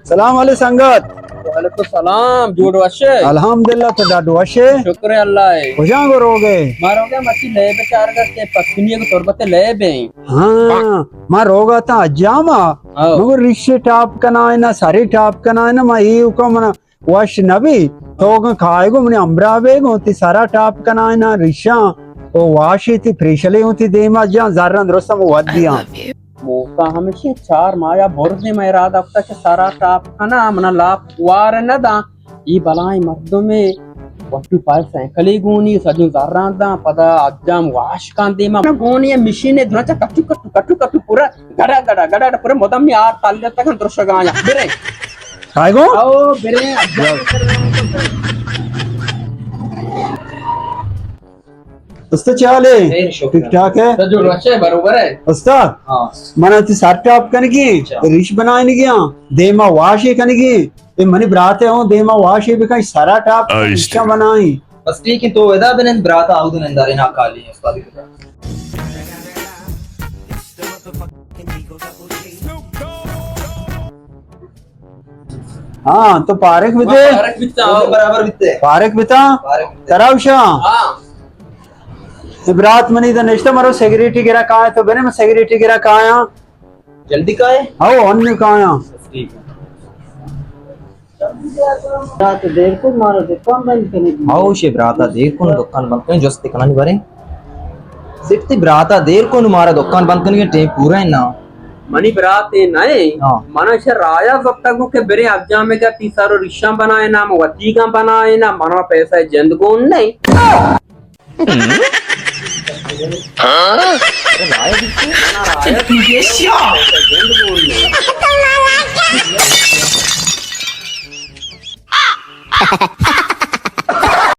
سلام علیکم سنگت۔ وعلیکم السلام، جوڑ وش ئے؟ الحمدللہ، تو ڈاڈ وش ئے؟ شکر اللہ ءِ۔ کجا گو روگ ئے؟ ما روگ ءَ مرچی لیب چارگ ءَ، پسنی ءِ تربت ءِ لیب ایں۔ ہاں، ما روگ ءَ اتاں حجام ءَ۔ ہاں۔ مگو ریشے ٹاپ کنائیناں، سرے ٹاپ کنائیناں، ما ایوکا منا وش نہ بی، تو اگاں کائے گو منی ہمراہ بے گو، تی سرا ٹاپ کنائیناں، ریشاں او واشی، تی پریشلے اوں تی دیما جاں، زراں درستاں مو ودیاں۔ موسا ہمیشی چار مایا برزیں، مئے ارادہ کتا کہ سرا ٹاپ کنا، منا لاپ وار نہ داں۔ ای بلائیں مردمے وٹو پائے سائیکلے گونی، سجن زراں داں، پدا اجام واش کن دیما۔ منا گونی مشینے درچا کٹو کٹو کٹو کٹو پورا گڑا گڑا گڑا گڑا پورا مدام نی آر تال جتا کن درشگایا۔ برے۔ کائے گو؟ او، برے، اب جا۔ استاد چے حال ئے؟ خیر، شکر۔ ٹھیک ٹھاک ئے؟ تو جوڑ وش ئے، بروبر ئے؟ استاد، ہاں۔ من تی سر ٹاپ کنگی، اچھا۔ ریش بنائینگی ہاں، دیما واشی کنگی، اے منی براتے ہوں، دیما واشی بکن، سرا ٹاپ کن، آہستہ۔ ریشاں بنائیں۔ بس ٹھیک ہے، تو ادا بنند، براتا آؤ دو نندارے نا کالی استاد کی۔ ہاں، تو پارک بیتے؟ پارک بیتا، ہاں۔ برابر بیتے۔ پارک بیتا؟ پارک بیتے۔ تراوشا؟ ہاں۔ برات منی دا نشتہ، مرو سیکریٹی گرا کائے، تو بنے میں سیکریٹی گرا کایا۔ جلدی کائے؟ ہاں، ان کایا۔ ٹھیک ہے۔ برات دیر کو مارا دکان بند کنی۔ ہاؤ، شے براتا دیر کو دکان بند کنی، جست کنانی بارے۔ سیٹ تی براتا دیر کو مارا دکان بند کنی، ٹیم پورا ہے نا۔ منی برات اے نہ ایں، ہاں۔ منا شہ رایا زبتا گو کہ برے اجامے کا تی سر و ریشاں بنائے نا، وتیگاں بنائے نا، منا پیسہ جند گون نہیں۔